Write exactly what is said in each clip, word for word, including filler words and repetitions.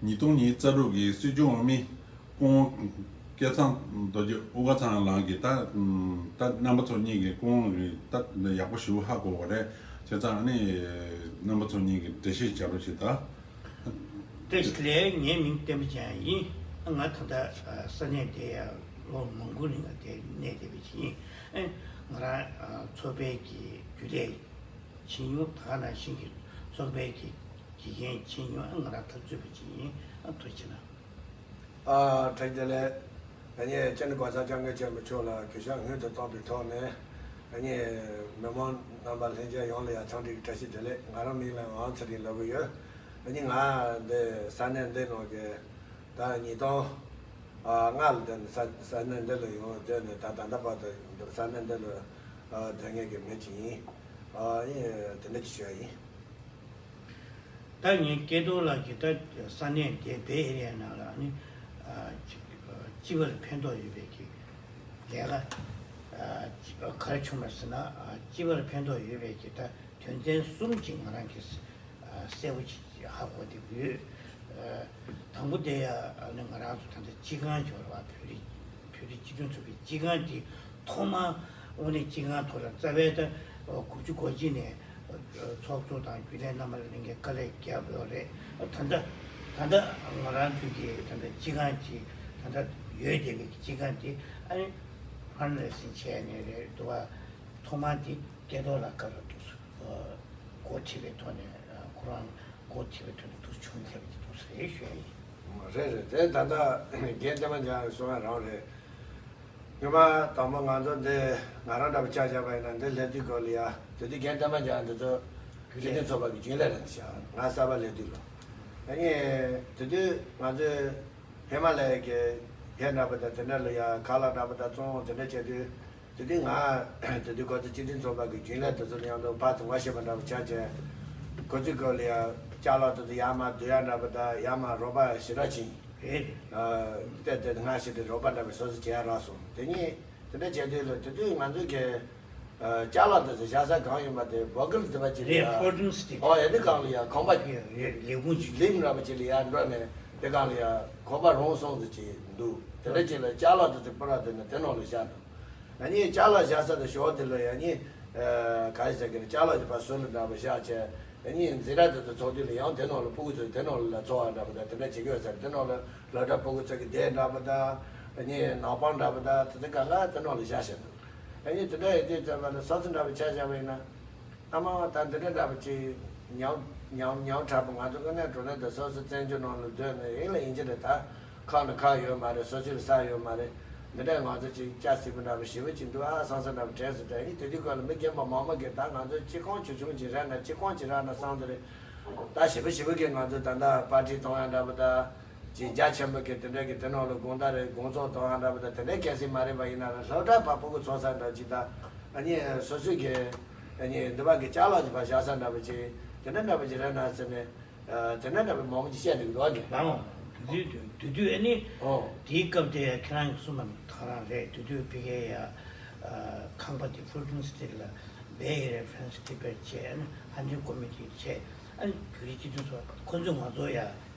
ཉིས་སྟོང་ཉི་ཤུ་རྩ་དྲུག་གི་སྲིད་སྐྱོང་འོས་མི་སྐུ་ངོ་སྐལ་བཟང་རྡོ་རྗེ་དབུ་དཀར་ཚང་ལགས་ཀྱིས་ད་ད་རྣམ་པ་ཚོ་གཉིས་ཀྱི་སྐུ་ངོ་གི་ད་ཡག་པོ་ཞེ་པོ་ཧ་གོ་བ་རེད། བྱས་ཙང་ཨ་ནི་རྣམ་པ་ཚོ་གཉིས་ཀྱིས་འགྲེལ་བཤད་བྱ་རོགས་བྱེད་ད། བཀྲ་ཤིས་བདེ་ལེགས། ངའི་མིང་བསྟན་པ་ཅན་ཡིན། ང་ད་ལྟ་ས་གནས་འདི་ཡང་ལོ་མང་པོ་རིང་ལ་དེ་གནས་བསྡད་པ་ཅིག་ཡིན། ང་རང་ཚོགས་པའི་གི་རྒྱུན་ལས་བྱེད་མྱོང་། ད་ག་ནང་བཞིན་གྱི་ཚོགས་པའི་གི་དགེ་རྒན་བྱེད་མྱོང་། ང་རང་འཐབ་རྩོད་པ་ཅིག་ཡིན། ཐུགས་རྗེ་གནང་། ཨ། བཀྲ་ཤིས་བདེ་ལེགས། ཨ་ནི་སྤྱི་ནོར་གོང་ས་སྐྱབས་མགོན་ཆེན་པོ་མཆོག་ལ་གུས་ཞབས་སྔོན་དུ་བཏང་པའི་ཐོག་ནས། ཨ་ནི་མི་མང་རྣམ་པ་ལྷན་རྒྱས་ཡོངས་ལ་ཡང་འཚམས་འདྲི་བཀྲ་ཤིས་བདེ་ལེགས། ང་རང་མིང་ལ་ངག་དབང་ཚེ་རིང་ལབ་ཀྱི་ཡོད། ཨ་ནི་ང་འདི་ས་གནས་འདི་ནང་གི་ད་ཉིས་སྟོང་ལྔ་ལ་འདི་ནས་ས་ས་གནས་འདི་ལ་ཡོང་བསྡད་ནས་ད་ད་ལྟ་བར་དུ་འདི་ས་གནས་འདི་ལ་སྡོད་མཁན་གྱི་མི་ཅིག་ཡིན། ཨ་ནི་དེ་འདྲ་ཅིག་ཞུ་ཡ་ཡིན། ད་ངས་སྐལ་རྡོར་ལགས་ཀྱིས་ད་ས་གནས་དེ་བེ་ཨེ་རི་ཡ་ནང་ལ་ནི་ཨ་ཅིག་ཨ་སྤྱི་པར་ཕན་ཐོགས་ཡོད་པའི་གི་ལས་ཀ་ཨ་ཅིག་ག་རེ་བྱུང་བ་ཟེར་ན། ཨ་སྤྱི་པར་ཕན་ཐོགས་ཡོད་པའི་གི་ད་དོན་ཚན་གསུམ་ཅིག་ང་རང་གིས་ཨ་གསལ་པོ་ཅིག་ཧ་གོ་བསྡད་ཀྱི་ཡོད། ཨ་དང་པོ་དེ་ཡ་ཨ་ནི་ང་རང་ཚོ་ད་ལྟ་སྤྱི་ཁང་ཅིག་ཡོད་རེད་བ། བོད་རིགས་བོད་རིགས་སྤྱི་མཐུན་ཚོགས་པའི་སྤྱི་ཁང་དེ་ཐོག་མར་དངོས་གནས་སྤྱི་ཁང་ཐོག་ལ་རྩ་བའི་ད་དགུ་བཅུ་གོ་གཅིག་ནས་ཚོགས་གཙོ་དང་རྒྱུན་ལས་རྣམ་པ་ལ་ལྷན་རྒྱས་དཀའ་ལས་བརྒྱབ་ཡོད་རེད། ད་ལྟ་ད་ལྟ་ང་རང་ཚོའི་གི་ད་ལྟ་སྤྱི་ཁང་གི་ད་ལྟ་ཡོད་བསྡད་པའི་སྤྱི་ཁང་དེ་ཨ་ནི་ཕན་རེ་སིང་བྱས་ནས་རེད་འདུག་བ། ཐོག་མར་དེ་སྐལ་རྡོར་ལགས་སྐབས་ལ་འདུག་སེ་འགོ་ཁྲིད་པའི་ཐོག་ནས་ཁོ་རང་འགོ་ཁྲིད་པའི་ཐོག་ནས་འདུག་བྱུང་ཐལ་གྱི་འདུག་ཟེར་ཞུ་ཡ་ཡིན། རེད་རེད། དེ་ད་ལྟ་རྒན་བསྟན་པ་འཇམ་གསུང་བ་རང་རེད། སྔོན་མ་དང་པོ་ང་ཚོ་འདི་ང་རང་འདྲ་པོ་ཆ་བཞག་པ་ཡིན་ན་འདི་སླེབས་དུས་སྐབས་ལ་ཡ་དེ་དུས་རྒན་བསྟན་པ་འཇམ་འདི་ཚོ་སྤྱི་མཐུན་ཚོགས་པ་གི་རྒྱུན་ལས་རེད་ཤག་ང་གསར་པ་སླེབས་དུས་ལ། ཨ་ནི་དེ་དུས་ང་ཚོས་ཧི་མ་ལ་ཡའི་གི་ཧེ་འདྲ་པོ་དང་དེ་འདྲ་ལ་ཡ་ཁ་ལག་འདྲ་པོ་དང་བཙོང་དེ་འདྲ་བྱས་དུས། དེ་དུས་ང་དེ་དུས་ཁོ་ཚོ་སྤྱི་མཐུན་ཚོགས་པ་གི་རྒྱུན་ལས་དེ་ཚོ་ལ་ཡང་དུ་ཕར་ཚུར་ངོ་ཤེས་པ་འདྲ་པོ་ཆགས་བྱས། ཁོ་ཚོའི་སྐབས་ལ་ཡང་ཅ་ལག་དེ་ཚོ་ཡར་མར་བསྡུ་ཡ་འདྲ་པོ་དང་ཡར་མར་རོགས་པ་ཞེ་དྲག་ཕྱིན། རེད། ཨ་བལྟས་བལྟས་སྔ་ཕྱི་དེ་རོགས་པ་འདྲ་པོ་སོ་སོ་བྱེད་ཡ་རག་སོང་། དེ་ནས་དེ་འདྲ་བྱས་དུས་ལ་དེ་དུས་ང་ཚོའི་གི་ཨ་ཅ་ལག་དེ་ཚོ་བཞག་ས་གང་ཡིན་པ་དེ་སྦོ་གིལ་དེ་པ་ཅིག་ལ་རེད། ཡ་ཕོར་ཌིང་སི་ཊི་ཊི། ཨོ་ཡ་དེ་སྒང་ལ་ཡ་ཁང་པ་རེད། རེད། ལས་ཁུངས་ཅིག་ལིབ་འདྲ་པོ་ཅིག་ལ་ཡར་འགྲོ་ནས་དེ་སྒང་ལ་ཡ་ཁང་པ་རོང་སོང་ཙམ་ཅིག་འདུག་དེ་འདྲ་ཅིག་ལ་ཅ་ལག་དེ་ཚོ་པུ་ར་དེ་ནས་དེ་ནང་ལ་བཞག་འདུག་ཨ་ནི་ཅ་ལག་བཞག་ས་དེ་ཞོར་དེ་ལ་ཡ་ནི་ཨ་ག་རེ་ཟེར་གི་རེད། ཅ་ལག་གི་ཕར་ཟུར་ལ་འདྲ་པོ་བཞག་བྱས། ཨ་ནི་འཛིན་གྲྭ་དེ་ཚོ་ཚོགས་དུས་ལ་ཡང་དེ་ནང་ལ་སྤུ་གུ་ཚོས་དེ་ནང་ལ་འཚོ་བ་འདྲ་པོ་དང་དེ་འདྲ་བྱེད་ཀྱི་ཡོད་ས་རེད། དེ་ནང་ལ་སློབ་གྲྭ་སྤུ་གུ་ཚོ་གི་སྡེ་འདྲ་པོ་དང་། ཨ་ནི་ནག་པང་འདྲ་པོ་དང་དེ་ཚོ་གང་ག་དེ་ནང་ལ་བཞག་བཞག་འདུག་ཨ་ནི་དེ་འདྲ་ཡོད་དུས་ཙམ་པ་ལ་སོ་སོ་འདྲ་པོ་ཆ་བཞག་པ་ཡིན་ན། ཨ་མ་ད་འདི་འདྲ་འདྲ་པོ་ཅིག་ཉམས་ཉམས་ཉམས་དྲག་པོ། ང་ཚོ་དངོས་གནས་དྲང་གནས་དེ་སོ་སོ་བཙན་བྱོལ་ནང་ལ་སྡོད་ནས་ཡིན་ལ་ཡིན་གྱི་རེད། ད་ཁག་ནི་ཁག་ཡོད་མ་རེད། སོ་སོ་ལ་ས་ཡོད་མ་རེད། འདི་འདྲ་ང་ཚོ་ཅིག་སྐྱ་སེར་པོ་འདྲ་པོ་ཞེ་པོ་ཅིག་འདུག་ཨ་བསམ་བསམ་འདྲ་པོ་དྲན་སོང་། དེ་ཡིན་དུས་དུས་སྐབས་ལ་མི་རྒན་པ་མང་པོ་གིས་ད་ང་ཚོ་སྤྱི་ཁང་ཆུང་ཆུང་ཅིག་རག་ན་སྤྱི་ཁང་ཅིག་རག་ན་བསམ་གྱི་རེད། ད་ཞེ་པོ་ཞེ་པོ་གིས་ང་ཚོ་ད་ལྟ་པར་ཊི་གཏོང་ཡ་འདྲ་པོ་ད། ཅིག་རྒྱ་ཆེན་པོ་གི་དེ་འདྲ་གི་དེ་ནང་ལ་དགོང་དག་རེ་དགོང་ཚོགས་གཏོང་ཡ་འདྲ་པོ་དང་དེ་འདྲ་གལ་སྲིད་མ་རེད་པ་ཡིན་ན་ར་སློབ་གྲྭ་བར་སྤུ་གུ་འཚོ་ས་འདྲ་ཅིག་དང་། ཨ་ནི་སོ་སོའི་གི་ཨ་ནི་འདི་བ་གི་ཅ་ལག་ཅིག་ཕར་བཞག་ས་འདྲ་པོ་ཅིག་དེ་འདྲ་འདྲ་པོ་ཅིག་རེད་ན་ཟེར་ནས། ཨ་དེ་འདྲ་འདྲ་པོ་མང་པོ་ཅིག་བཤད་འདུག་འདུག་གི། ཨང་། དེ་དུས་དེ་དུས་ཨ་ནི། ཨོ། དེའི་སྐབས་དེ་ཁྱེད་རང་གིས་གསུངས་པ་ད་ག་རང་རེད། དེ་དུས་ཕ་གིའི་ཡ་ཨ་ཁང་པ་དེ་ཕུལ་ཊོན་སི་ཊི་ཊི་ལ་བེ་ཨེ་རི་ཡ་ཕ་རན་སི་ཊི་པེར་བྱས། ཨ་ནི་ཧན་ཌི་རེཌ་ཀོ་མི་ཊི་བྱས། ཨ་ནི་བོད་རིགས་སྤྱི་མཐུན་ཚོགས་པ་ཁོ་ཚོས་ང་ཚོ་ཡ།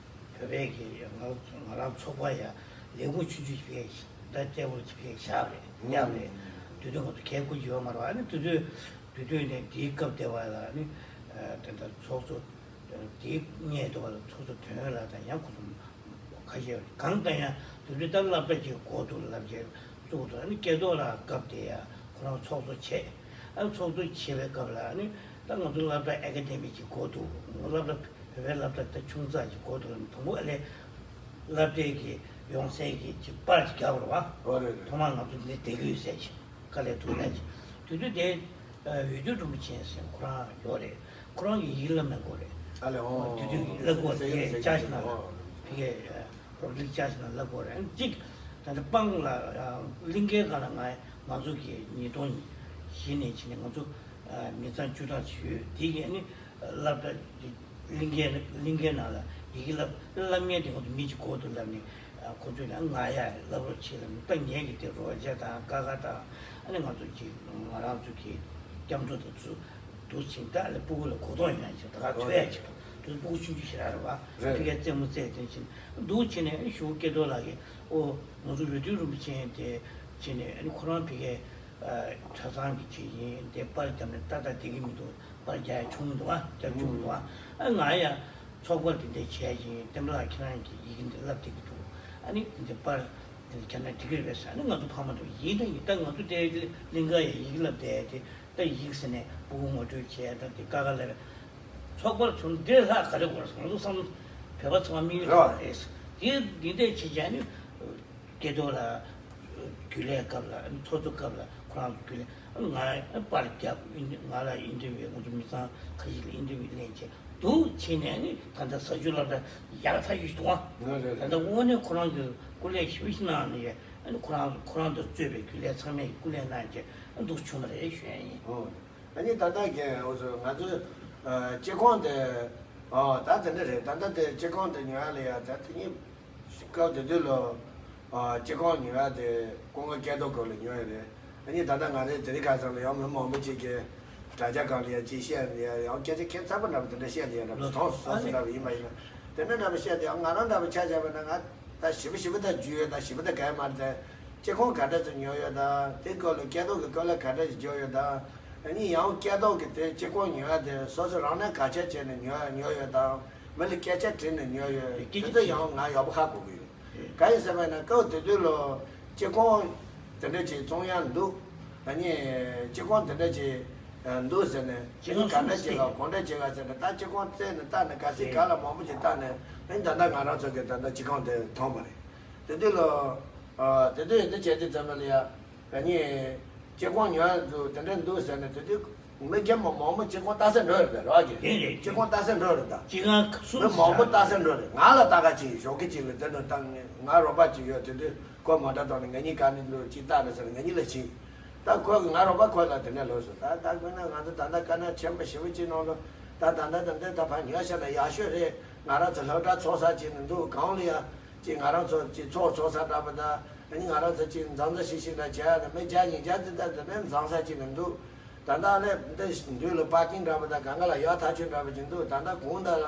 བོད་པའི་གི་ང་ང་རང་ཚོགས་པ་ཡ་ལས་ཁུངས་ཆུང་ཆུང་ཞིག་ཕ་གིར་ད་ལྟེ་བོ་ཅིག་ཕ་གིར་བཞག་རེད། གཡར་རེད། དེ་དུས་ང་ཚོ་གད་སྐུ་ཡོད་མ་རེད། ཨ་ནི་དེ་དུས་དེ་དུས་ནས་དེའི་སྐབས་དེ་བ་ལ་ནི་ཨ་དེ་འདྲ་ཚོགས་གཙོ་དེའི་སྔས་དེ་བ་ལ་ཚོགས་གཙོ་དོན་ལགས་དང་ཡང་ཁོ་ཚོ་ཁ་ཤས་གང་ལྟར་ཡང་དེ་དུས་ད་སློབ་གྲྭ་གི་འགོ་འདུག་སློབ་གྲྭ་བཙུགས་འདུག་ཨ་ནི་སྐལ་རྡོར་ལགས་སྐབས་དེ་ཡ་ཁོ་རང་ཚོགས་གཙོ་བྱས། ཨ་ཚོགས་གཙོ་བྱེད་པའི་སྐབས་ལ་ཨ་ནི་ད་ང་ཚོ་སློབ་གྲྭ་ཨེ་ཀ་ཌེ་མི་ཀྱི་འགོ་འདུག་སློབ་གྲྭ། བོད་པའི་སློབ་གྲྭ་ད་ཆུང་ཙག་ཅིག་འགོ་འདུག་ལ་དང་པོ་ཨ་ལས་སློབ་གྲྭའི་གི་ཡོང་སའི་གི་ཅིག་པར་ཅིག་རྒྱག་དགོས་རེད་བ། ཨོ་རེད་རེད། ཐོག་མར་ང་ཚོ་འདི་བསྡད་ཀྱི་ཡོད་ཟེར་ཅིག་དཀའ་ལས་ཐུག་ན་ཅིག་དེ་དུས་དེ་འོས་བསྡུ་རིན་པོ་ཆེ་ཟེར་ཁོ་རང་ཡོད་རེད། ཁོ་རང་གི་ཡི་གེ་བསླབ་གནང་དགོས་རེད། ཨ་ལས་ཨོ། དེ་དུས་བསླབ་དགོས་རེད། ཅ་ཞིག་ནང་ལ་ཕ་གིའི་རོགས་ལས་ཅ་ཞིག་ནང་བསླབ་དགོས་རེད། གཅིག་ད་ལྟ་སྤང་ལ་གླིང་གའི་སྒང་ལ་ང་ང་ཚོ་གི་ཉིས་སྟོང་བཞི་ནས་ཕྱིན་ནས་ང་ཚོ་མི་ཚང་བཅུ་གྲངས་ཅིག་ཡོད། དེ་གི་ནི། སློབ་གྲྭ་གླིང་གའི་གླིང་གའི་ནང་ལ་ཡི་གེ་བསླབ་བསླབ་མཁན་དེ་ཁོ་ཚོ་མི་གཅིག་འགོ་ཐོག་བསླབ་ནས་ཁོ་ཚོས་ཡང་ང་ཡ་བསླབ་རོགས་བྱེད་ལབ་ནས། ད་ངས་ཀྱི་དེ་རོལ་ཆ་དང་ཀ་ཁ་དང་ཨ་ནི་ང་ཚོ་གི་ང་རང་ཚོ་གི་སྐྱབས་འགྲོ་དེ་ཚོ་འདུག་ཕྱིན་ད་ལས་སྤུ་གུ་ལ་གོ་རྟོགས་ཡོང་ཡ་ཆེད་ད་ག་ཐོས་ཡ་ཆེད་དུ་ དུས་སྤུ་གུ་ཆུང་ཆུང་ཞིག་ར་རེད་བ། རེད། ཕ་གིར་རྩེད་མོ་རྩེ་དེ་བྱས་འདུག་བྱས་ནས་ཨ་ནི་གཞུག་སྐལ་རྡོར་ལགས་ཀྱིས་ཨོ་ང་ཚོ་འོས་བསྡུ་རིན་པོ་ཆེ་དེ་བྱས་ནས་ཨ་ནི་ཁོ་རང་ཕ་གིའི་གྲྭ་ཚང་གི་ཅིག་ཡིན་དེ་པར་བརྒྱབ་ནས་ཏག་ཏག་བསྡད་ཀྱི་མི་འདུག་པར་རྒྱག་ཡ་བྱུང་མི་འདུག་ཨ་རྒྱབ་བྱུང་མི་འདུག་ཨ་ང་ཡང་ཚོགས་པར་དེ་འདྲ་བྱས་ཀྱིན་བསྟན་པ་ལགས་ཁྱེད་རང་གི་ཡི་གེ་འདི་བསླབ་བསྡད་ཀྱི་འདུག་ཨ་ནི་དེ་འདྲ་པར་དེ་འདྲ་བརྒྱབ་ན་འགྲིག་གི་རེད་པས་ཟེར། ཨ་ནི་ང་ཚོ་ཕ་མ་ཚོ་ཡིན་ད་ཡིན་ད་ང་ཚོ་དེ་གླིང་ག་ཡ་ཡི་གེ་བསླབ་བསྡད་དེ་ད་ཡིག་ཟེར་ནས་སྤུ་གུ་ངོ་སྤྲོད་བྱས་ད་དེ་ཀ་ཁ་ལ་ཚོགས་པར་བྱུང་འདི་ལྷག་ག་རེ་དགོས་རེད། ང་ཚོ་བསམ་བློ་བོད་པ་ཚང་མ་དམིགས་ཡུལ་རེད་བ། རེད། དེ་འདི་འདྲས་བྱེད་བྱས་ནི་སྐལ་རྡོར་ལགས་རྒྱུན་ལས་སྐབས་ལ་ཚོགས་གཙོ་སྐབས་ལ་ཁོ་རང་ཚོ་རྒྱུན་ལས་ང་པར་རྒྱབ་ང་ལ་ཨིན་ཊར་བིའུ་ང་ཚོ་མི་ཚང་ཁ་ཤས་ལ་ཨིན་ཊར་བིའུ་ལེན་བྱས་འདུག་བྱས་ནས་ནི་ད་ལྟ་ཟ་ཆུ་སློབ་གྲྭ་ཡག་ཐག་ཆོད་ཞིག་འདུག་ཨ། ང་རེད་ད་རེད། ལྟ་དངོས་གནས་ཁོ་རང་གི་སྐུ་ལས་ཞེ་པོ་ཞིག་གནང་ནས་ཨ་ནི་ཁོ་རང་ཁོ་རང་དང་གཙོས་པའི་རྒྱུན་ལས་ཚང་མས་སྐུ་ལས་གནང་བྱས་འདུག་བྱུང་བ་རེད་ཞུ་ཡ་ཡིན། ཨོ། ཨ་ནི་ད་ལྟ་གི་འུ་ཚོ་ང་ཚོའི་ཨ་སྤྱི་ཁོངས་དེ་ཨོ་ད་དེ་འདྲ་རེད། ད་ལྟ་དེ་སྤྱི་ཁོངས་དེ་ཉོ་ཡ་ལ་ཡ་ད་དེ་ཉིད་སྐབས་དེ་དུས་ལ་ཨ་སྤྱི་ཁོངས་ཉོ་ཡ་དེ་ཀུན་དགའ་སྐལ་རྡོར་སྐབས་ལ་ཉོ་ཡ་རེད། ཨ་ནི་ད་ལྟ་ང་རེ་དེ་རིང་ཁ་སང་ལ་ཡང་མི་མང་པོ་ཅིག་གིས་དྲ་རྒྱ་སྒང་ལ་ཡ་ཅིག་བཤད་ཡ་ཡང་སྐད་ཆ་ཁྱད་མཚར་པོ་འདྲ་པོ་དེ་འདྲ་བཤད་ཡ་འདྲ་པོ་མཐོང་སོང་སོང་འདྲ་པོ་ཡིན་པ་ཡིན་ན་དེ་འདྲ་འདྲ་པོ་བཤད་དེ་ཡང་ང་རང་འདྲ་པོ་ཆ་བཞག་པ་ན་ང་ད་ཞིབ་པོ་ཞིབ་པོ་ད་རྒྱུས་ཡོད་ད་ཞིབ་པོ་ད་གས་མ་རེད། དེ་སྤྱི་ཁོངས་ག་འདྲ་ཅིག་ཉོས་ཡོད་དང་དེ་སྐོར་ལ་སྐལ་རྡོར་གྱི་སྐོར་ལ་ག་འདྲ་ཞིག་བརྗོད་ཡོད་དང་། ཨ་ནི་ཡང་སྐལ་རྡོར་གྱི་དེ་སྤྱི་ཁོངས་ཉོ་ཡ་དེ་སོ་སོ་རང་ནས་ག་ཆ་བྱས་ནས་ཉོ་ཡ་ཉོ་ཡོད་དང་མི་ལ་སྐད་ཆ་དྲིས་ནས་ཉོ་ཡོད་དེ་ཚོ་ཡང་ང་ཡག་པོ་ཧ་གོ་གི་ཡོད། ག་ཡིན་ཟེར་བ་ཡིན་ན་སྐབས་དེ་དུས་ལ་སྤྱི་ཁོངས་དེ་འདྲ་ཅིག་བཙོང་ཡ་འདུག་ཨ་ནི་སྤྱི་ཁོངས་དེ་འདྲ་ཅིག་འདུག་ཟེར་ནས་སྤྱི་ཁོངས་ག་འདྲ་ཅིག་ལ་གང་འདྲ་ཅིག་ལ་ཟེར་ནས་ད་སྤྱི་ཁོངས་བཙལ་ནས་བལྟས་ནས་ག་སྲིད་ག་ལ་མང་པོ་ཅིག་བལྟས་ནས་ཨ་ནི་ད་ལྟ་ང་རང་ཚོ་གི་ད་ལྟ་སྤྱི་ཁོངས་དེ་མཐོང་བ་རེད། དེ་དུས་ལ་ཨ་དེ་དུས་འདི་བྱས་དུས་ཙམ་པ་ལ་ཡ་ཨ་ནི་སྤྱི་ཁོངས་ཉོ་ཡ་འདུག་དེ་འདྲ་འདུག་ཟེར་ནས་དེ་དུས་མི་སྒེར་མང་མང་པོ་སྤྱི་ཁོངས་ལྟ་ས་འགྲོ་ཡོད་རེད་ར་གི། རེད་རེད། སྤྱི་ཁོངས་ལྟ་ས་འགྲོ་རེད་ད། སྤྱི་ཁང་གསུམ་མི་མང་པོ་ལྟ་ས་འགྲོ་རེད། ང་ལ་ལྟ་ག་ཅིག་ཞོགས་ཀྱི་ཅིག་ལ་དེ་འདྲ་བཏང་ནས་ང་རོགས་པ་ཅིག་ཡོད་དེ་དུས་ཁོ་མོ་ཊ་བཏང་ནས་ང་གཉིས་ག་ནས་འགྲོ་ཅིག་ལྟ་རེད་ཟེར་ནས་ང་གཉིས་ལ་ཕྱིན། ད་ཁོ་གི་ང་རོགས་པ་ཁོ་ལ་དེ་འདྲ་ལབ་སོང་། ད་ད་དཔེར་ན་ང་ཚོ་ད་ལྟ་དཀའ་ངལ་ཆེན་པོ་ཞེ་པོ་ཅིག་ནང་ལ་ད་ད་ལྟ་ད་ལྟ་ད་ཕར་ཉོ་བཤད་ན་ཡག་ཤོས་རེད། ང་རང་ཚོ་སློབ་གྲྭ་ཚོགས་ས་ཅིག་ནས་འདུག་གང་ལ་ཡ་ཅིག་ང་རང་ཚོ་ཅིག་ཚོགས་ཚོགས་ས་འདྲ་པོ་ད་ཨ་ནི་ང་རང་ཚོ་ཅིག་འཛོམས་ས་ཤིག་ཤིག་འདྲ་བྱས་ཡ་ད་མི་བརྒྱ་ཉིས་བརྒྱ་ཙམ་ད་དེ་ནས་འཛོམས་ས་ཅིག་ནས་འདུག་ད་ལྟ་ལས་འདི་མདུན་ལ་པར་ཀིང་འདྲ་པོ་ད་གང་ག་ལ་ཡག་ཐག་ཆོད་འདྲ་པོ་ཅིག་འདུག་ད་ལྟ་གུང་ད་ལ་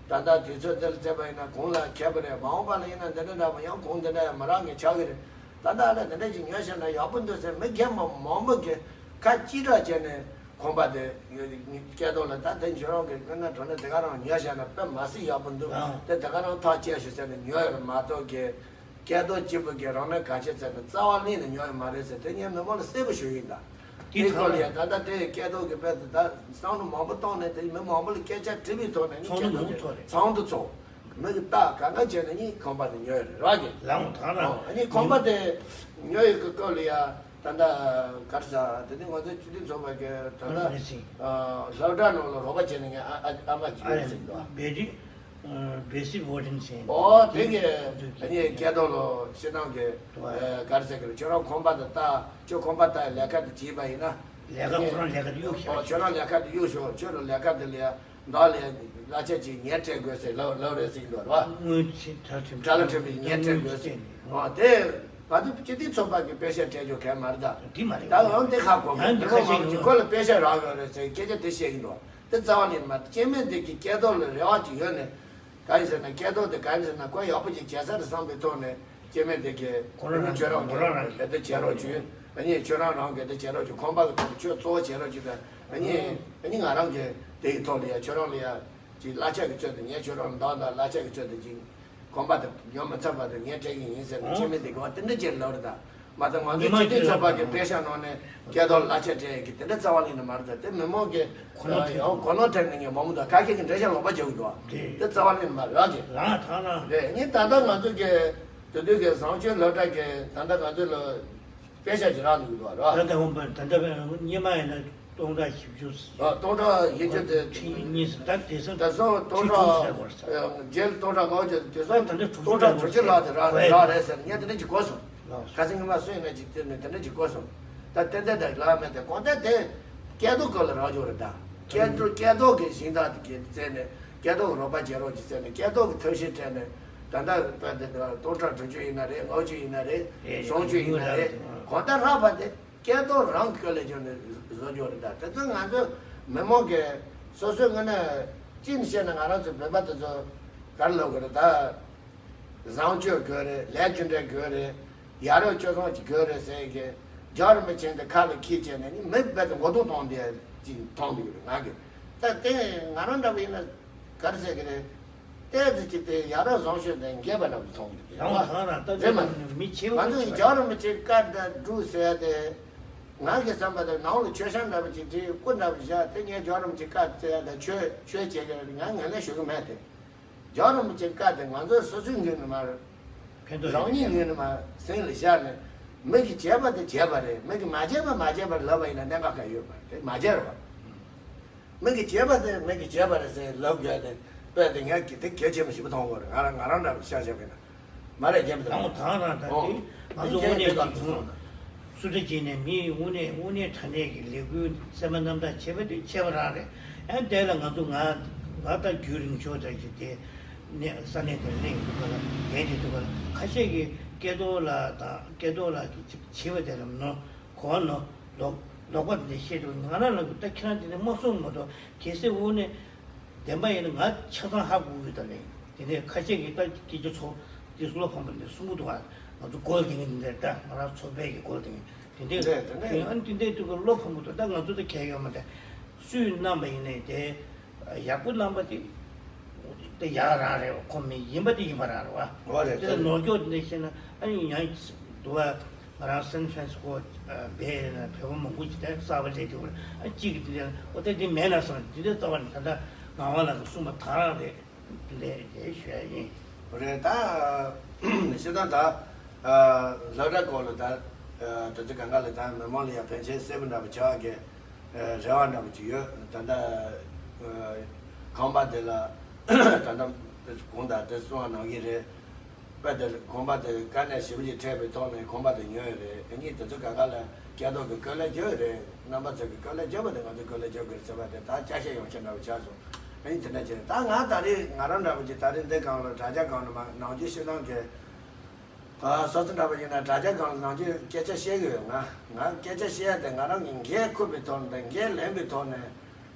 ད་ལྟ་དུས་ཚོད་འདི་ལ་བརྩིས་པ་ཡིན་ན་གུང་ལ་ཁེལ་པ་རེད། མ་འོངས་པ་ལ་ཡིན་ན་འདི་འདྲ་འདྲ་པོ་ཡང་གུང་འདི་འདྲ་ཡང་མི་རག་ངེས་ཆགས་ཀྱི་རེད། ད་ལྟ་ལ་འདི་འདྲ་ཅིག་ཉོས་བཤད་ན་ཡག་པོ་འདུག་ཟེར་མི་སྒེར་མང་མང་པོ་གི་ཁ་གཅིག་གྲགས་བྱས་ནས་ཁང་པ་དེ་སྐལ་རྡོར་ལ་ད་དེ་ཁྱོད་རང་གི་དངོས་གནས་དྲང་གནས་དེ་ག་རང་ཉོས་བཤད་ན་དཔེ་མ་སྲིད་ཡག་པོ་འདུག་ཨང་། དེ་དེ་ག་རང་ཐག་བཅད་ཤོག་ཟེར་ནས་ཉོས་ཡོད་རེད་མ་གཏོགས་གི་སྐལ་རྡོར་གཅིག་པུ་གི་རང་ནས་ག་ཆེ་ཚད་ནས་རྩ་བ་ལེན་ནས་ཉོས་ཡོད་མ་རེད་ཟེར་དེ་ངས་མི་མང་ལ་གསལ་པོ་ཞུ་ཡིན་ད། དེ་དེའི་སྐོར་ལ་ཡང་ད་ལྟ་དེ་སྐལ་རྡོར་གི་དཔེ་དེ་ད་བསམ་བློ་མང་པོ་བཏང་ནས་དེ་མི་མང་པོ་ལ་སྐད་ཆ་དྲིས་པའི་ཐོག་ནས་ནི་ཚོགས་འདུ་སྐལ་རྡོར་ནོར་གི་ཚོགས་རེད། ཚོགས་འདུ་ཚོགས། མི་གི་རྟགས་གང་ག་བྱས་ནས་ནི་ཁང་པ་དེ་ཉོས་ཡོད་རེད་ར་གི། ལའང་ད་ལ་ཨོ་ཨ་ནི་ཁང་པ་དེ་ཉོ་ཡོད་གི་སྐབས་ལ་ཡ་ད་ལྟ་ག་རེ་ཟ་དེ་ནི་ང་ཚོའི་སྤྱི་འཐུས་ཚོགས་པ་གི་ད་ལྟ་ཨ་སློབ་གྲྭ་ནང་ལ་རོགས་པ་བྱས་ནས་ངའི་ཨ་ཨ་ཨ་མ་གཅིག་ཡོད་ཟེར་གི་འདུག་ཨ། བེ་ཏི་བེ་སིག་ཝོ་ཊིང་ཟེར། ཨོ་དེ་གི་ཨ་ནི་སྐལ་རྡོར་ལོ་ཤི་ནང་གི་ག་རེ་ཟེར་གི་རེད། ཁྱོད་རང་ཁང་པ་དེ་ལྟ་ཁྱོད་ཁང་པ་ལྟ་ལས་ཀ་དེ་བྱས་པ་ཡིན་ན། ལས་ཀ་ཁོ་རང་ལས་ཀ་དེ་གཡུག་ཤོག་ཨོ་ཁྱོད་རང་ལས་ཀ་དེ་གཡུག་ཤོག་ཁྱོད་རང་ལས་ཀ་དེ་ལས། བདག་ལ་གླ་ཆ་ཅིག་ངས་སྤྲད་དགོས་ཟེར་ལབ་ལབ་རེད་ཟེར་གྱི་འདུག་རེད་བ། དངུལ་ཆེ་དྲ་ཁྲིམས་དྲ་ལ་ཁྲིམས་པས་ངས་སྤྲད་དགོས་ཟེར། ཨོ་དེ་ང་ཚོ་སྤྱི་འཐུས་ཚོགས་པ་གི་པེ་ཤ་སྤྲད་རྒྱུ་གལ་མ་རེད་ད། དེ་མ་རེད། ད་འོན་ཏེ་ཧ་གོ་གི་ཡང་འདི་མི་མང་ཁ་ཤས་ཀྱིས་ཁོ་ལ་པེ་ཤ་རག་ཡོད་རེད་ཟེར་སྐད་ཆ་དེ་བཤད་ཀྱི་འདུག་དེ་རྩ་བ་ནས་མ་སྐྱེ་དམན་དེ་གི་སྐལ་རྡོར་ལ་རེ་བ་ཅིག་ཡོད་ནས། གང་ཡིན་ཟེར་ན་སྐལ་རྡོར་དེ་གང་ཡིན་ཟེར་ན་ཁོ་ཡག་པོ་ཅིག་བྱས་ས་རེད་བསམ་པའི་ཐོག་ནས་སྐྱེ་དམན་དེ་གི་ཁོ་རང་ཁྱོད་རང་གི་ཁོ་རང་རང་གི་འགལ་ཟླ་བྱེད་རོགས་བྱོས། ཨ་ནི་ཁྱོད་རང་རང་གི་འགལ་ཟླ་བྱེད་རོགས་བྱོས། ཁང་པ་གི་ཐོག་ནས་ཁྱོད་གཙོ་བོ་བྱེད་རོགས་བྱོས་དང་། ཨ་ནི་ཨ་ནི་ང་རང་གི་དེ་ཡི་ཐོག་ལ་ཡ་ཁྱོད་རང་ལ་ཡ་ཅིག་གླ་ཆ་གི་ཚོད་དུ་ངས་ཁྱོད་རང་ལ་འདང་དང་གླ་ཆ་གི་ཚོད་དུ་ཅིག་ཁང་པ་དེ་ཉོ་མི་ཚར་བར་དུ་ངས་སྤྲད་ཀྱི་ཡིན་ཟེར་ནས་སྐྱེ་དམན་དེ་གི་བ་དེ་འདྲ་ཅིག་ལབ་རེད་ད། མ་གཏོགས་ང་ཚོའི་སྤྱི་འཐུས་ཚོགས་པ་གི་པེ་ཤ་ནང་ནས་སྐལ་རྡོར་གླ་ཆ་སྤྲད་ཀྱི་དེ་འདྲ་རྩ་བ་ལེན་ནི་མ་རེད་ད། དེ་མི་མང་གི་གོ་ནོར་ཐེབས་ཡང་གོ་ནོར་ཐེབས་ནས་ངས་མང་མོ་དང་ཁ་ཤས་ཀྱི་འགྲེལ་བཤད་ལོག་པ་བྱེད་དགོས་འདུག་དེ་རྩ་བ་ལེན་ནི་མ་རེད་ཨ་ཅེ། ལའང་ཐང་ན། རེད། ངས་ད་ལྟ་ང་ཚོ་གི་དེ་དུས་ཀྱི་བཟང་སྤྱོད་སློབ་གྲྭ་གི་ད་ལྟ་ང་ཚོ་ལ་པེ་ཤ་ཅིག་རག་འདུག་འདུག་རེད་བ། ད་ལྟ་འོང་པ་ད་ལྟ་སྔོན་མ་ཡིན་ན་སྟོང་ཕྲག་བཞི་བཅུ། ཨ་སྟོང་ཕྲག་བཞི་བཅུ་དེ། ཁྲི་གཉིས་སུ་ད་དེ་སང་ད་སང་སྟོང་ཁྲི་དྲུག་ཕྲག་ཟེར་བར་ས། རྗེས་ལ་སྟོང་ཕྲག་ལྔ་བཅུ་དེ་སང་ད་ལྟ་དྲུག་སྟོང་ཕྲག་དྲུག་ཅུ་ལྷག་དེ་རག་རག་རེད་ཟེར་ངས་དེ་འདྲ་ཅིག་གོ་སོང་། ལགས། ཁ་སང་ཉི་མ་སུ་ཡིན་ན་ཅིག་དེ་ནས་དེ་འདྲ་ཅིག་གོ་སོང་། ད་ཏན་ཏན་ད་ལག་མེད་དེ་གོང་ད་དེ་སྐལ་རྡོར་སྐོར་ལ་རག་འཇོག་རེད་ད། སྐལ་རྡོར་སྐལ་རྡོར་གི་ཞིང་ཐག་དེ་གི་བཙལ་ནས་སྐལ་རྡོར་གི་རོགས་པ་བྱེད་རོགས་ཅིག་བཙལ་ནས་སྐལ་རྡོར་གི་ཐབས་ཤེས་སྤྲད་ནས་ད་ལྟ་བས་དེ་སྟོང་ཕྲག་དྲུག་ཅུ་ཡིན་ན་རེད། ལྔ་བཅུ་ཡིན་ན་རེད། ཨེ་སུམ་ཅུ་ཡིན་ན་རེད། ཨེ་གོང་ད་རག་པ་དེ། སྐལ་རྡོར་རང་གི་སྐོར་ལས་ཀྱང་ནས་བཟོ་རྒྱུ་རེད་ད། དེ་ཚོ་ང་ཚོ་མི་མང་གི་སོ་སོའི་ངོས་ནས་ གཅིག་ནས་བཤད་ན་ང་རང་ཚོ་བོད་པ་དེ་ཚོ་ག་རེ་ལབ་དགོས་རེད་ད། བཟང་སྤྱོད་དགོས་རེད། ལས་རྒྱུ་འབྲས་དགོས་རེད། ཡ་རབས་སྤྱོད་བཟང་ཅིག་དགོས་རེད་ཟེར་གི། རྒྱལ་བ་རིན་པོ་ཆེ་འདི་ཁ་ལ་འཁྱེར་བྱས་ནས་ནི་མི་རྦད་དེ་མགོ་རྡུང་གཏོང་བསྡད་ཅིག་མཐོང་འདུག་རེད་ང་གི། ད་དེ་ང་རང་འདྲ་བ་ཡིན་ན་ག་རེ་ཟེར་གི་རེད། ཏོག་ཙམ་ཅིག་དེ་ཡ་རབས་བཟང་སྤྱོད་དང་འགལ་བ་འདྲ་བོ་མཐོང་གི་འདུག་རེད་བ། རེད་མ་རེད། མི་ཆེ་བ་ང་ཚོ་ཡི་རྒྱལ་བ་རིན་པོ་ཆེ་བཀའ་དང་སྒྲུབ་ཟེར་ཡ་དེ། ང་གི་བསམ་པ་དང་ནང་ལ་མཆོད་བཤམས་འདྲ་བོ་ཅིག་བྲིས་སྐུ་འདྲ་བོ་བཞག་དེ་ངས་རྒྱལ་བ་རིན་པོ་ཆེ་བཀའ་སྩལ་ཡ་དང་ཆོས་ཆོས་བྱེད་ཀྱི་རེད། ང་ངོས་ལེན་ཞུ་གི་མེད་དེ། རྒྱལ་བ་རིན་པོ་ཆེ་བཀའ་དེ་ང་ཚོ་སོ་སོའི་ངོས་ནས་མ་རེད། ཕན་ཐོགས་རང་ཉིད་ངོས་ནས་མ་སེམས་ལ་བཞག་ནས། མི་གིས་བྱས་པ་དེ་བྱས་པ་རེད། མི་གིས་མ་བྱས་པ་མ་བྱས་པར་ལབ་པ་ཡིན་ན་གནད་འགག་ག་ཡོད་པ་རེད། དེ་མ་བྱས་རེད་བ། མི་གིས་བྱས་པ་དེ་མི་གིས་བྱས་པ་རེད་ཟེར་ལབ་དགོས་ཏེ། དཔེ་དེ་ངས་ཀྱི་དེ་གལ་ཆེན་པོ་ཞིག་མཐོང་གི་རེད། ང་རང་ང་རང་འདྲ་བོ་ཤ་ཤ་བས་ན། མ་རེད་རྒན་པ་དང་། དང་དང་རང་དང་ཨོ། དེ་ང་ཚོ་དངོས་གནས་ཀྱི་ངོ་། སུ་འདྲ་བྱས་ནས་མིའི་དངོས་གནས་དངོས་གནས་དྲང་གནས་ཀྱི་ལས་འགུལ་སེམས་པ་རྣམ་དག་བྱེད་པ་དེ་ཆེ་བ་རང་རེད། ཨ་དེ་ལ་ང་ཚོ་ང་ང་ད་རྒྱུན་རིང་ཤོས་འདྲ་ཞིག་དེ་ནས་ས་གནས་དེར་སླེབས་འདུག་ག་ལ་ཉན་དེ་འདུག་ག་ལ། ཁ་ཤས་ཀྱིས་སྐལ་རྡོར་ལགས་དང་སྐལ་རྡོར་ལགས་ཀྱིས་བྱས་པ་དེ་ལ་མནོ། གོ་ནོ། ལོག་ལོག་པ་འདི་བཤད་འདུག་ང་རང་ལ་ད་ཁྱེད་རང་དེ་ནས་མ་གསུངས་མ་གཏོགས་གལ་སྲིད་དངོས་གནས་བདེན་པ་ཡིན་ན་ང་ཆ་ཚང་ཧ་གོ་གི་ད་ལན། དེ་ནས་ཁ་ཤས་ཀྱིས་ད་སྐད་ཆ་ཚོ་དེ་བློ་ཕམ་པ་འདི་གསུང་གི་འདུག་ཨ་ང་ཚོ་སྒོ་ལ་དེ་ངས་འདི་འདྲ་ད་ང་རང་ཚོ་པའི་གི་སྒོ་ལ་དེ་ངས་དེ་འདྲས་རེད་དེ་ནས་དེ་ཨ་ནི་དེ་འདྲས་དུས་ཀ་བློ་ཕམ་གི་འདུག་ད་ང་ཚོ་ད་གལ་ཡོད་མ་རེད། སུས་གནང་པ་ཡིན་ནའི་དེ། ཡག་པོ་གནང་པ་དེ། དེ་ཡག་རང་རེད་བ། ཁོ་མི་ཡིན་པ་དེ་ཡིན་པ་རང་རེད་བ། འོ་རེད་དེ་ལ་དེ་ནོར་འཁྱོག་དེ་འདྲ་བཤད་ན་ཨ་ནི་ཡང་འདུག་བ། ང་རང་སན་ཧྥ་རན་སི་ཀོ་བས་ན་བོད་པ་མང་པོ་ཞིག་དེ་གསར་པ་སླེབས་དུས་ཨ་གཅིག་གིས་དེ་འདྲ་འོ་དེ་དེ་མེད་ན་བསམ་དེ་འདྲ་རྩ་བ་ནས་ད་ལྟ་ངག་དབང་ལགས་ཀྱིས་གསུངས་པ་དེ་རང་རེད། དེ་འདྲ་དེ་ཞུ་ཡ་ཡིན། འོ་རེད་ད། བྱས་ཙང་ད། སློབ་གྲྭ་སྐོར་ལ་ད། དེ་ཚོ་གང་ག་ལ་ད་མི་མང་ལ་ཡང་ཕན་ཆེན་གསལ་པོ་འདྲ་པོ་ཆགས་ཀྱི། རེ་བ་འདྲ་པོ་ཅིག་ཡོད། ད་ལྟ་ཁང་པ་དེ་ལ་ད་ལྟ་གོང་དང་དེ་གསུང་བ་ནང་བཞིན་རེད། དཔེ་དེ་ཁང་པ་དེ་དཀའ་གནད་ཞེ་པོ་ཅིག་འཕྲད་པའི་ཐོག་ནས་ཁང་པ་དེ་ཉོས་ཡོད་རེད། དེ་གཉིས་དེ་ཚོ་གང་ག་ལ་སྐལ་རྡོར་གྱི་བཀོད་ལེགས་བརྗོད་ཡོད་རེད། རྣམ་པ་ཚོ་གི་བཀོད་ལེགས་བརྗོད་པ་དེ་ང་ཚོ་བཀོད་ལེགས་བརྗོད་དགོས་རེད་ཟེར་བ་དེ་ད་ཅ་ཤེས་ཡོང་ཤེས་འདྲ་པོ་ཆགས་སོང་། དེ་ནས་དེ་འདྲ་བྱས་ད་ང་ད་རེས་ང་རང་འདྲ་པོ་ཅིག་ད་རེས་འདི་སྒང་ལ་དྲ་རྒྱ་སྒང་ལ་མ་ནང་ཆོས་ཤེས་སྟངས་ཀྱི། ཨ་སོ་སོ་འདྲ་པོ་ཡིན་ན་དྲ་རྒྱ་སྒང་ལ་ནང་ཆོས་སྐད་ཆ་བཤད་གི་ཡོད། ང་ང་སྐད་ཆ་བཤད་ཡ་དེ་ང་རང་གི་འགན་འཁུར་བའི་ཐོག་ནས་དང་འགན་ལེན་པའི་ཐོག་ནས་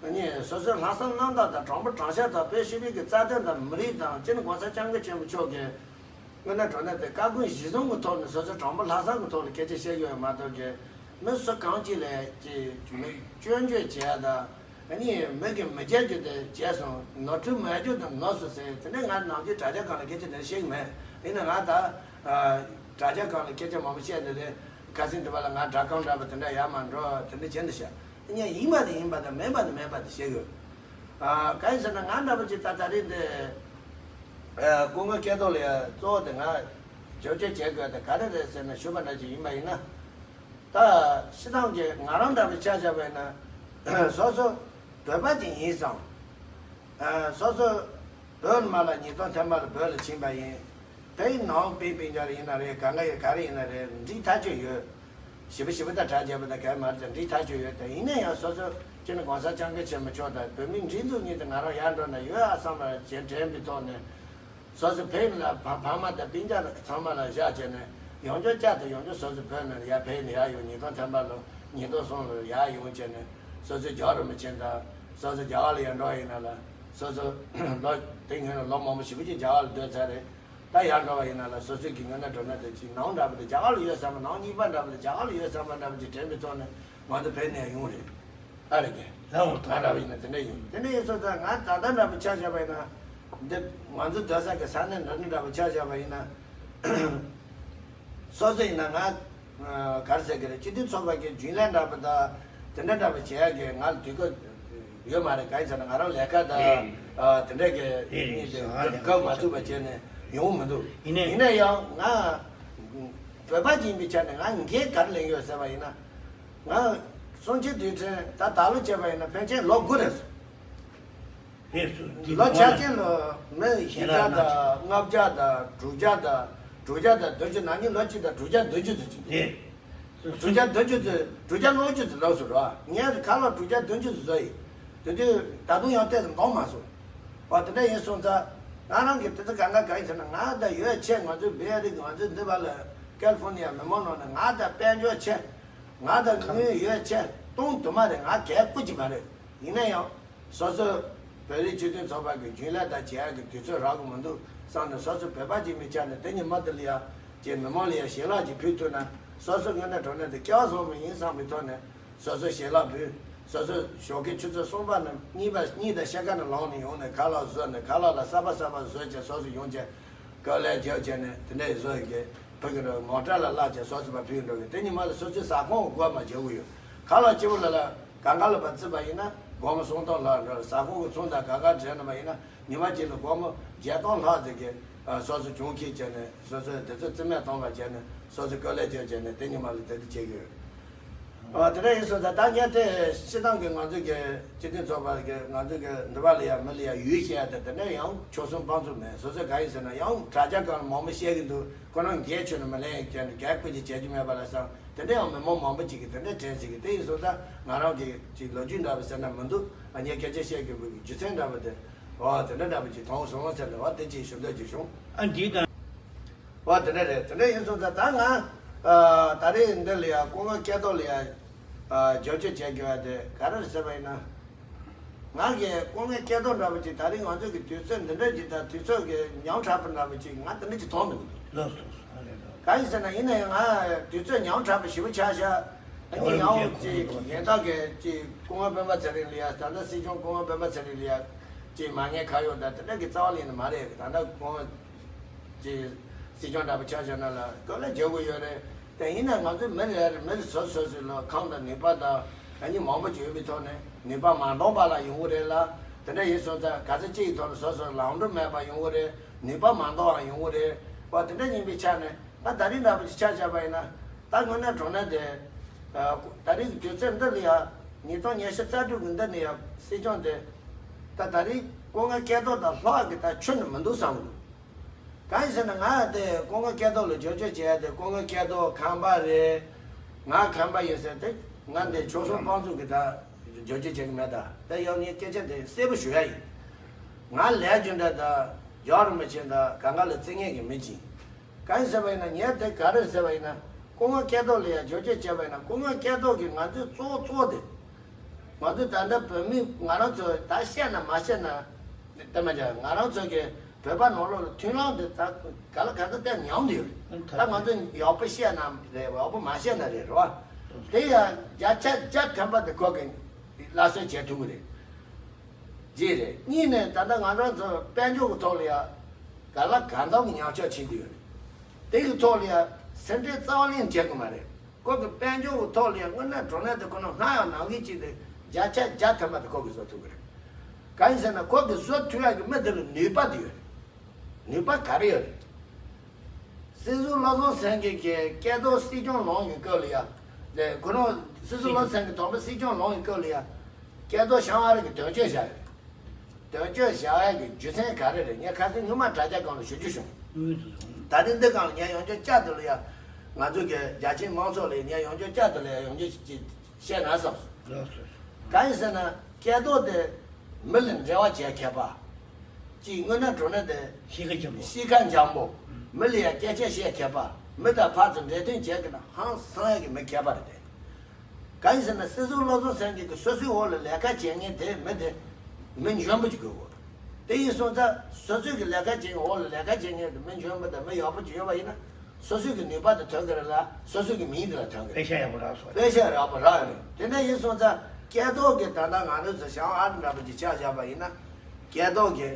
ཨ་ནི་སོ་སོའི་ལྷག་བསམ་རྣམ་དག་དང་དྲང་པོ་དྲང་བཞག་དང་བོད་སྤྱི་པའི་གི་རྩ་དོན་དང་མི་རིགས་དང་སྤྱི་ནོར་གོང་ས་སྐྱབས་མགོན་ཆེན་པོ་མཆོག་གི་དངོས་གནས་དྲང་གནས་དེ་བཀའ་དགོངས་གཞིར་བཟུང་གི་ཐོག་ནས་སོ་སོའི་དྲང་པོ་ལྷག་བསམ་གི་ཐོག་ནས་སྐད་ཆ་བཤད་གི་ཡོད་མ་གཏོགས་གི་མི་སུ་གང་ཅིག་ལ་ཅིག་མི་སྐྱོན་བརྗོད་བྱེད་ཡ་དང་། ཨ་ནི་མི་གི་མི་རྒྱལ་རྒྱུ་དེ་བྱས་སོང་། ནོར་འཁྲུལ་མ་རྒྱུ་དང་ནོར་སོང་ཟེར། དེ་ནས་ང་ནམ་རྒྱུན་དྲ་རྒྱ་སྒང་ལ་སྐད་ཆ་དེ་བཤད་གི་མེད། ཡིན་ན་ང་ད་དྲ་རྒྱ་སྒང་ལ་སྐད་ཆ་མང་པོ་བཤད་འདི་དེ་ཁ་སང་དེ་བ་ལ་ང་དྲ་ཁང་འདྲ་པོ་དེ་འདྲ་ཡར་མར་འགྲོ་དེ་འདྲ་བྱེད་འདི་ཤག་ཨ་ནི་ཡིན་པ་དེ་ཡིན་པ་དང་མེད་པ་དེ་མེད་པ་དེ་བཤད་གི་ཡོད། གང་ཡིན་ཟེར་ན་ང་འདྲ་པོ་ཅིག་ད་ད་རེས་འདི་སྐུ་ངོ་སྐལ་རྡོར་ལ་ཡ་གཙོ་བོ་དེ་ང་བྱོས་བྱོས་བྱེད་དགོས་དེ་ག་རེ་རེད་ཟེར་ན་ཞུ་བ་འདྲ་ཅིག་ཡིན་པ་ཡིན་ན། ད་སྤྱིར་བཏང་གི་ང་རང་འདྲ་པོ་ཆ་བཞག་པ་ཡིན་ན་སོ་སོ་བོད་པ་ཅིག་ཡིན་ཙང་། སོ་སོ་བོད་མ་ལ་ཉིས་སྟོང་ཐམ་པ་ལ་བོད་ལ་ཕྱིན་པ་ཡིན། བོད་ནང་པའི་སྤུན་ཀྱག་ཡིན་ན་རེད། གང་ག་ཡིན་ག་རེ་ཡིན་ན་རེད། འགྲིག་ཐག་ཆོད་ཡོད། ཞེ་པོ་ཞེ་པོ་ད་གྲ་རྒྱས་པོ་ད་ག་མ་རེད། འགྲིག་ཐག་ཆོད་ཡོད། ད་ཡིན་ན་ཡང་སོ་སོ་སྤྱི་ནོར་གོང་ས་སྐྱབས་མགོན་ཆེན་པོ་མཆོག་དང་བོད་མིའི་སྒྲིག་འཛུགས་གཉིས་དེ་ང་རང་ཡར་འགྲོ་ན་ཡོད་ཨ་བསམ་པ་བྱས་དྲན་པའི་ཐོག་ནས། སོ་སོ་བོད་ལ་ཕ་ཕ་མ་དང་སྤུན་ཀྱག་ཚང་མ་ལ་བཞག་བྱས་ནས་ཡོང་རྒྱུ་བསྐྱར་དུ་ཡོང་རྒྱུ་སོ་སོ་བོད་ནས་ཡར་བོད་ནས་ཡར་ཡོང་། ཉིས་སྟོང་ཐམ་པ་ལོ་ཉིས་སྟོང་གསུམ་ལོ་ཡར་ཡོང་བྱས་ནས་སོ་སོའི་རྒྱལ་བ་རིན་པོ་ཆེ་དང་སོ་སོ་རྒྱ་གར་ལ་ཡར་འགྲོ་བ་ཡིན་ན་ལ་སོ་སོ་ལོ་དེ་སྔོན་ལ་ལོ་མང་པོ་ཞེ་པོ་ཅིག་རྒྱ་གར་ལ་སྡོད་ཚར་རེད། ད་ཡར་འགྲོ་བ་ཡིན་ན་ལ་སོ་སོའི་གི་ངོས་ནས་འགྲོ་ན་དེ་ཅིག་ནང་འདྲ་པོ་དེ་རྒྱ་གར་ལ་ཡོད་བསམ་པ་ནང་གཉིས་པ་འདྲ་པོ་དེ་རྒྱ་གར་ལ་ཡོད་བསམ་པ་འདྲ་པོ་ཅིག་དྲན་པའི་ཐོག་ནས་ང་ཚོ་བོད་ནས་ཡོང་རེད། ཨ་རེད་གི། ལ་འོང་ད། ང་འདྲ་བ་ཡིན་ན་དེ་འདྲ་ཡིན། དེ་འདྲ་ཡིན་སོང་ཙང་ང་ད་ལྟ་འདྲ་པོ་ཆ་བཞག་པ་ཡིན་ན། འདི་ང་ཚོ་སྡོད་ས་གི་ས་གནས་འདྲ་འདྲ་པོ་ཆ་བཞག་པ་ཡིན་ན། སོ་སོ་ཡིན་ན་ང་ག་རེ་ཟེར་གི་རེད། སྤྱི་མཐུན་ཚོགས་པ་གི་རྒྱུན་ལས་འདྲ་པོ་དང་དེ་འདྲ་འདྲ་པོ་བྱེད་ཡ་གི་ང་ལ་དུས་སྐབས་ཡོད་མ་རེད། གང་ཡིན་ཟེར་ན་ང་རང་ལས་ཀ་དང་དེ་འདྲ་གི་གཉིས་དེ་སྐབས་མ་ཚུགས་པ་བྱས་ནས་ཡོང་མི་འདུག་ཡིན་ན་ཡང་ང་བོད་པ་ཅིག་ཡིན་པའི་ཆ་ནས་ང་འགན་ག་རེ་ལེན་ཡོད་ཟེར་བ་ཡིན་ན། ང་གསུང་ཆོས་དུས་དྲན་ད་ད་ལོ་བྱས་པ་ཡིན་ན་ཕལ་ཆེར་ལོ་དགུ་རེད་སོང་། རེད་སོང་། འདི་ལོ་ཆ་རྐྱེན་ལོ་མི་བཞི་བརྒྱ་དང་ལྔ་བརྒྱ་དང་དྲུག་བརྒྱ་དང་དྲུག་བརྒྱ་དང་བདུན་ཅུ་ན་ནིང་ལོ་གཅིག་དང་དྲུག་བརྒྱ་བདུན་ཅུ་ཙམ་ཅིག་འདུག་དྲུག་བརྒྱ་བདུན་ཅུ་ཙམ་དྲུག་བརྒྱ་ལྔ་བཅུ་ཙམ་ལོག་སོང་རོ། ངས་ཁ་ལོ་དྲུག་བརྒྱ་བདུན་ཅུ་ཙམ་བཟོ་ཡིན། དེ་དུས་ད་དུང་ཡང་ཏོག་ཙམ་འདང་མ་སོང་། འོ་དེ་འདྲ་ཡིན་སོང་ཙང་ང་རང་གི་དེ་ཚོ་གང་ག་གང་ཡིན་ཟེར་ན་ང་ད་ཡོད་ཆེ་ང་ཚོའི་བེ་རི་ང་ཚོའི་འདི་བ་ལ་ཀལ་ཧྥོ་ནི་ཡ་མི་མང་ནང་ནས་ང་ད་དཔལ་འབྱོར་ཆེ། ང་ད་དངུལ་ཡོད་ཆེ་སྟོང་དུ་མ་རེད། ང་གལ་སྐུ་ཅི་མ་རེད། ཡིན་ན་ཡང་། སོ་སོ་ བོད་རིགས་སྤྱི་མཐུན་ཚོགས་པ་གི་རྒྱུན་ལས་དང་བྱེད་ཡག་གི་དུས་ཚོད་རག་གི་མི་འདུག་བསམ་ནས། སོ་སོ་བོད་པ་གཅིག་མིན་ཆ་ནས་དེ་ཉིན་མ་དེ་ལ་ཡ་ཅིག་མི་མང་ལ་ཡ་ཞལ་ལག་ཅིག་ཕུལ་ཐུབ་ན། སོ་སོ་དངོས་གནས་དྲང་གནས་དེ་སྐལ་བ་བཟང་པོ་ཡིན་བསམ་པའི་ཐོག་ནས། སོ་སོ་ཞལ་ལག་ཕུལ། སོ་སོ་ཞོགས་ཀའི་ཆུ་ཚོད་གསུམ་པ་ནས་གཉིས་པ་གཉིས་དང་ཕྱེད་ཀ་ནས་ལངས་ནས་ཡོང་ནས་ཁ་ལག་བཟོས་ནས། ཁ་ལག་ལ་གསར་པ་གསར་པ་བཟོས་བྱས་སོ་སོ་ཡོང་བྱས་དཀའ་ལས་རྒྱབ་བྱས་ནས་དེ་འདྲ་བཟོ་ཡི་གི་ཕ་གི་འགྲོ་མོ་ཊ་ལ་བླངས་བྱས་སོ་སོ་ཕར་ཕུལ་འགྲོ་གི། དེ་ཉིན་མ་ལ་སོ་སོའི་ཟ་ཁང་སྒོ་མ་རྒྱག་གི་ཡོད། ཁ་ལག་སྐྱིད་པོ་ལ་ལ་གང་ག་ལ་ཕར་བརྩིས་པ་ཡིན་ན་སྒོར་མོ་སུམ་སྟོང་ལྷག་འགྲོ། ཟ་ཁང་གི་ཚོང་དང་གང་ག་འདྲེས་ན་མ་ཡིན་ན། ཉི་མ་གཅིག་ལ་སྒོར་མོ་བརྒྱད་སྟོང་ལྷག་ཙམ་གྱི་ཨ་སོ་སོ་གྱོང་ཁེ་བྱས་ནས། སོ་སོས་དེ་ཚོ་རྩིས་མེད་གཏོང་བ་བྱས་ནས། སོ་སོ་དཀའ་ལས་རྒྱབ་བྱས་ནས་དེ་ཉི་མ་ལ་དེ་འདྲ་བྱེད་ཀྱི་ཡོད། ཨ་དེ་འདྲ་ཡིན་སོང་ཙང་ད་ངས་དེ་སྤྱི་བཏང་གི་ང་ཚོ་གི་སྤྱི་མཐུན་ཚོགས་པ་གི་ང་ཚོ་གི་འདི་པ་ལ་ཡ་མི་ལ་ཡ་ཡུལ་བཤད་ཡ་དེ་དེ་འདྲ་ཡང་ཆོལ་གསུམ་དཔང་བཙུགས་མེད། སོ་སོ་ག་ཡིན་ཟེར་ན་ཡང་དྲ་རྒྱ་སྒང་ལ་མང་པོ་བཤད་ཀྱི་འདུག་ཁོ་རང་སྒེར་ཆོས་ནས་མི་ལེན་ཡ་ཀྱང་གལ་ཀུན་གྱིས་བྱེད་རྒྱུ་མེད་པ་ལ་སང་། དེ་འདྲ་ཡང་མི་མང་མང་པོ་ཅིག་གིས་དེ་འདྲ་དྲན་ཟིན་གི། དེ་ཡིན་སོང་ཙང་ང་རང་གི་ཅིག་ལོ་རྒྱུས་འདྲ་བ་ཟེར་ན་མི་འདུག་ཨ་ངས་སྐད་ཆ་བཤད་དགོས་པའི་རྒྱུ་མཚན་འདྲ་བ་དེ། འོ་དེ་འདྲ་འདྲ་བ་ཅིག་མཐོང་སོང་ཟེར་ནས། འོ་དེ་ཅིག་ཞུ་འདོད་ཅིག་བྱུང་། ཨ་འདི་དང་། འོ་དེ་འདྲ་རེད། དེ་འདྲ་ཡིན་སོང་ཙང་ད་ང་ཨ་ད་རེས་འདི་ལ་ཡ་སྐུ་ངོ་སྐལ་རྡོར་ལ་ཡ་ཨ་བསྐྱར་བཅོས་བྱས་དགོས་པ་དེ་ག་རེ་རེད་ཟེར་བ་ཡིན་ན། ང་གིས་སྐུ་ངོ་སྐལ་རྡོར་འདྲ་བ་ཅིག་ད་རེས་ང་ཚོ་གི་དུས་ཚོད་འདི་འདྲ་ཅིག་དང་དུས་ཚོད་ཀྱི་ཉམས་དྲགས་པ་འདྲ་བ་ཅིག་ང་དེ་འདྲ་ཅིག་མཐོང་མི་འདུག་ལགས་སོ། ཨ་རེད་ལགས། གང་ཡིན་ཟེར་ན་ཡིན་ན་ཡང་ང་དུས་ཚོད་ཉམས་དྲགས་པ་ཞེ་པོ་ཆགས་ཤག་ཨ་ནི་ཡང་ཅིག་ཡང་དག་གི་ཅིག་སྐུ་ངོ་སྤེན་པ་ཚེ་རིང་ལ་ཡ། ད་ལྟ་སྲིད་སྐྱོང་སྐུ་ངོ་སྤེན་པ་ཚེ་རིང་ལ་ཡ་ཅིག་མ་ཉེས་ཁ་གཡོག་དང་དེ་འདྲ་གི་རྩ་བ་ལེན་ནི་མ་རེད། ད་ལྟ་སྐུ་ངོ་ཅིག་སྲིད་སྐྱོང་འདྲ་པོ་ཆགས་བཞག་ན་ལ་དཀའ་ལས་རྒྱག་དགོས་ཡོད་རེད། དེ་ཡིན་ན་ང་ཚོ་མི་རེ་རེ་མི་རེ་སོ་སོ་སོའི་ལ་ཁམས་དང་ནུས་པ་དང་ཨ་ནི་མང་པོ་ཅིག་ཡོད་པའི་ཐོག་ནས་ནུས་པ་མ་འདང་པ་ལ་ཡོང་གི་རེད་ལ། དེ་འདྲ་ཡིན་སོང་ཙང་ག་ཚོད་ཅིག་གི་ཐོག་ནས་སོ་སོ་ལངས་འགྲོ་མེད་པ་ཡོང་གི་རེད། ནུས་པ་མ་འདང་བ་ཡོང་གི་རེད། བ་དེ་འདྲ་ཡིན་པའི་ཆ་ནས་ད་ད་རིང་འདྲ་པོ་ཅིག་ཆ་བཞག་པ་ཡིན་ན། ད་དངོས་གནས་དྲང་གནས་དེ་ད་རིང་གི་དུས་ཚོད་འདི་ལ་ཡ་ཉིས་སྟོང་ཉི་ཤུ་རྩ་དྲུག་གི་འདི་ནས་ཡ་སྲིད་སྐྱོང་དེ་ད་ད་རིང་སྐུ་ངོ་སྐལ་རྡོར་དང་ལྷག་གི་ད་ཁྱོན་ནས་མི་འདུག་བསམ་གི་འདུག་གང་ཡིན་ཟེར་ན་ང་དེ་སྐུ་ངོ་སྐལ་རྡོར་ལ་བསྐྱར་བཅོས་བྱས་ཏེ་སྐུ་ངོ་སྐལ་རྡོར་ཁམས་པ་རེད། ང་ཁམས་པ་ཡིན་ཟེར་ཏེ་ང་འདི་ཆོལ་གསུམ་དཔང་བཙུགས་ཀྱི་ད་བསྐྱར་བཅོས་བྱེད་ཀྱི་མེད། ད་ད་ཡང་ངས་སྐད་ཆ་དེ་གསལ་པོ་ཞུ་ཡ་ཡིན། ང་ལས་རྒྱུ་འབྲས་ད་རྒྱག་རུ་མི་ཆེན་ད་གང་ག་ལ་བརྩི་ངེས་ཀྱི་མི་ཅིག་གང་ཡིན་ཟེར་བ་ཡིན་ན་ངས་དེ་ག་རེ་ཟེར་བ་ཡིན་ན་སྐུ་ངོ་སྐལ་རྡོར་ལ་ཡ་བསྐྱར་བཅོས་བྱས་པ་ཡིན་ན་སྐུ་ངོ་སྐལ་རྡོར་གྱིས་ང་ཚོའི་གཙོ་བོ་གཙོ་བོ་དེ། ང་ཚོ་ད་ལྟ་བོད་མི་ང་རང་ཚོ་ད་བཤད་ན་མ་བཤད་ན་ལྟ་མ་བྱ། ང་རང་ཚོ་གི་བོད་པ་ནང་ལོགས་ལ་མཐུན་ལམ་དེ་ད་ག་ལ་ག་ཚོད་བལྟས་ཉམས་དུ་ཡོད་རེད། ད་ང་ཚོ་ཡག་པོ་བཤད་ན་རེད། ཡག་པོ་མ་བཤད་ན་རེད། རེད་བ། དེ་ཡང་བརྒྱ་ཆ་བརྒྱ་ཐམ་པ་དེ་ཁོ་གི་སླར་གསོ་བྱེད་ཐུབ་ཀྱི་རེད། གཅིག་རེད། གཉིས་ནས་ད་ལྟ་ང་རང་ཚོ་དཔལ་འབྱོར་གྱི་ཐོག་ལ་ཡ་ག་ལ་གང་འཚམ་གྱི་ཉམས་ཆག་ཕྱིན་དུ་ཡོད་རེད། དེ་གི་ཐོག་ལ་ཡ་སེམས་ཁྲལ་རྩ་བ་ལེན་བྱེད་དགོས་མ་རེད། ཁོ་གི་དཔལ་འབྱོར་གྱི་ཐོག་ལ་ཡ་དངོས་གནས་དྲང་གནས་དེ་ཁོ་ན་སྔ་ཡང་ནང་བཞིན་བྱས་ཏེ་བརྒྱ་ཆ་བརྒྱ་ཐམ་པ་དེ་ཁོ་གིས་བཟོ་ཐུབ་ཀྱི་རེད། གང་ཡིན་ཟེར་ན་ཁོ་གིས་བཟོ་ཐུབ་ཡག་གི་མི་དེ་ལ་ནུས་པ་དེ་ཡོད་རེད། ནུས་པ་ག་རེ་ཡོད་རེད། སྲིད་ཟུར་བློ་བཟང་སེང་གེ་གིས་སྐལ་རྡོར་སྲིད་སྐྱོང་ལངས་ཡོང་སྐབས་ལ་ཡ། ལས་ཁོ་རང་སྲིད་ཟུར་བློ་བཟང་སེང་གེ་དང་པོ་སྲིད་སྐྱོང་ལངས་ཡོང་སྐབས་ལ་ཡ། སྐལ་རྡོར་བྱང་ཨ་རི་གི་དོན་གཅོད་བཞག་ཡོད་རེད། དོན་གཅོད་བཞག་ཡག་གི་རྒྱུ་མཚན་ག་རེ་རེད། ངས་ཁ་སང་ཉུང་མ་དྲ་རྒྱ་སྒང་ལ་ཞུ་རྒྱུ་བྱུང་། ད་ནི་འདི་སྒང་ལ་ངས་ཡང་བསྐྱར་བསྐྱར་དུ་ལ་ཡ། ང་ཚོ་གི་རྒྱ་ཆེའི་མང་ཚོགས་ལ་ངས་ཡང་བསྐྱར་བསྐྱར་དུ་ལ་ཡ་ཡང་བསྐྱར་ཅིག་བཤད་ན་བསམ་སོང་། གང་ཡིན་ཟེར་ན་སྐལ་རྡོར་དེ་མི་ལ་འབྲེལ་བ་བྱེད་མཁས་པ། གཅིག་དངོས་གནས་དྲང་གནས་དེ་གཤིས་ཀ་འཇམ་པོ། གཤིས་ཀ་འཇམ་པོ། མི་ལ་ཡ་སྐད་ཆ་བཤད་མཁས་པ། མི་དང་ཕར་ཚུར་འབྲེལ་མཐུད་བྱེད་མཁན་ཧང་སང་ཡག་གི་མི་མཁས་པ་རེད་དེ། གང་ཡིན་ཟེར་ན་སྲིད་ཟུར་བློ་བཟང་སེང་གེ་གི་སོ་སོའི་འོག་ལ་ལས་ཀ་བྱེད་མཁན་དེ་མི་དེ་མི་འཇོན་པོ་ཅིག་དགོས་གོ། དེ་ཡིན་སོང་ཙང་སོ་སོའི་གི་ལས་ཀ་བྱེད་མཁན་འོག་ལ་ལས་ཀ་བྱེད་མཁན་དེ་མི་འཇོན་པོ་དང་མི་ཡག་པོ་ཅིག་ཡོད་པ་ཡིན་ན། སོ་སོའི་གི་ནུས་པ་དེ་ཐོན་གི་རེད་ལ་སོ་སོའི་གི་མིང་དེ་ལ་ཐོན་གི་རེད། དཔེ་ཆ་ཡག་པོ་རག་སོང་། དཔེ་ཆ་ཡག་པོ་རག་ཡོད་རེད། དེ་འདྲ་ཡིན་སོང་ཙང་སྐལ་རྡོར་གི་ད་ལྟ་ང་རང་ཚོ་བྱང་ཨ་རི་འདྲ་པོ་ཅིག་ཆ་བཞག་པ་ཡིན་ན། སྐལ་རྡོར་གི་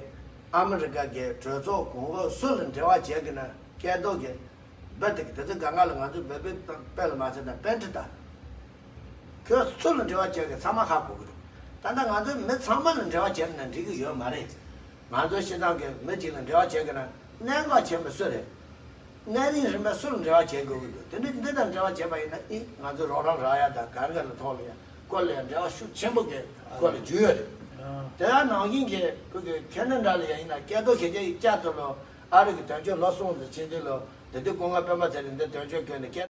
ཨ་མི་རི་ཀ་གི་གྲོས་ཚོགས་གོང་འོག་སུ་ལ་འབྲེལ་བ་བྱེད་གི་ན་སྐལ་རྡོར་གི་རྦད་དེ་དེ་ཚོ་གང་ག་ལ་ང་ཚོ་བོད་པའི་དཔེ་ལ་མ་ཟེར་ན་པཎྜི་ཏ། ཁྱོད་སུ་ལ་འབྲེལ་བ་བྱེད་གི་ཚང་མ་ཧ་གོ་གི་རེད། ད་ལྟ་ང་ཚོའི་མི་ཚང་མ་ལ་འབྲེལ་བ་བྱེད་ན་འགྲིག་གི་ཡོད་མ་རེད། ང་ཚོའི་སྤྱི་བཏང་གི་མི་གཅིག་ལ་འབྲེལ་བ་བྱེད་གི་ན་གནད་འགག་ཆེན་པོ་སུ་རེད། གནད་རིགས་རིམ་པ་སུ་ལ་འབྲེལ་བ་བྱེད་དགོས་ཀྱི་འདུག་དེ་འདྲ་འདི་དང་འབྲེལ་བ་བྱེད་པ་ཡིན་ན་ཨི་ང་ཚོའི་རོགས་རམ་རག་ཡ་དང་གང་ག་ལ་ཐོག་ལ་ཡ་སྐོར་ལ་ཡ་འབྲེལ་བ་ཤུགས་ཆེན་པོ་གི་སྐོར་ལ་རྒྱུས་ཡོད་རེད། དེ་ཡང་ནང་བཞིན་གྱི་བོད་ཀྱི་ཁེ་ན་ཌ་ལ་ཡ་ཡིན་ན་སྐལ་རྡོར་ཁྱེད་ཅག་གིས་བསྐྱར་དུ་ལོ་ཨ་རི་གི་དོན་གཅོད་ལོ་གསུམ་དུ་ཕྱིན་དུས་ལོ་དེ་དུས་སྐུ་ངོ་སྤེན་པ་ཚེ་རིང་འདི་དོན་གཅོད་བསྐོས་ནས་སྐལ།